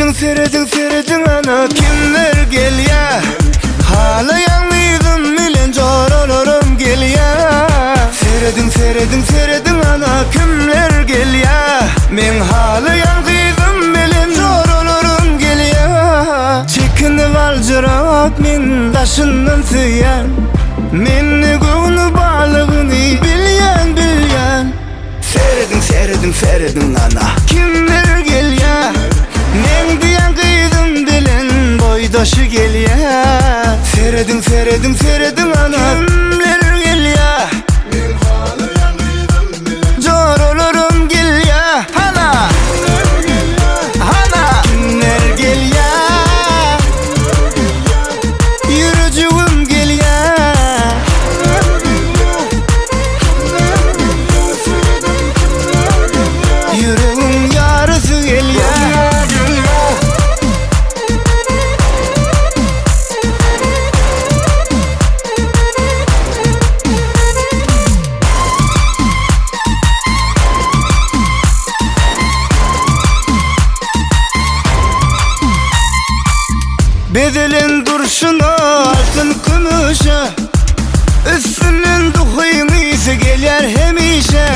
Serediň serediň serediň ana kimler gelýä Halaýan gyzym bilen joralaram gelýä Serediň serediň serediň ana kimler gelýä Meň halaýan gyzym bilen joralaram gelýä Çekinip aljyrap men daşyndan söýýän Mende göwni barlygyny bilýän bilýän Serediň serediň serediň ana Kimler gelýä Meň diýen gyzym bilen boýdaşy gelýä Serediň serediň serediň ana Kimler gelýä Meň halaýan gyzym bilen Joralarym gelýä Hana Kimler gelýä Hana Kimler gelýä Ýürejigim gelýä Kimler gelýä Kimler gelýä Serediň kimler gelýä Ýüregiň ýarysy gelýä Gelýä Bezelen durşuna altyn kümüşe Üstünden duhyň ysy gelýär hemişe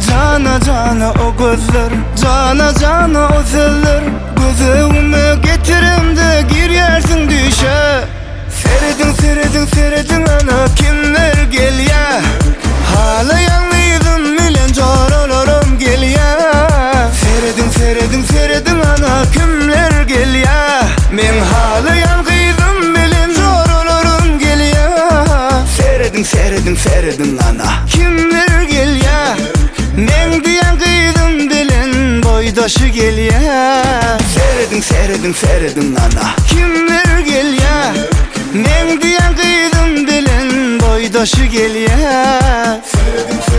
Jana jana o gözler Jana jana o sözler Göz öňüme getiremde girýärsiň düýşe Serediň serediň serediň ana kimler gelýä Halaýan gyzym bilen joralaram gelýä Serediň serediň serediň ana kimler gelýä Meň halaýan gyzym bilen joralaram gelýä Serediň serediň serediň ana kimler gelýä Meň diýen gyzym bilen boýdaşy gelýä Serediň serediň serediň ana kimler gelýä Meň diýen gyzym bilen boýdaşy gelýä Serediň.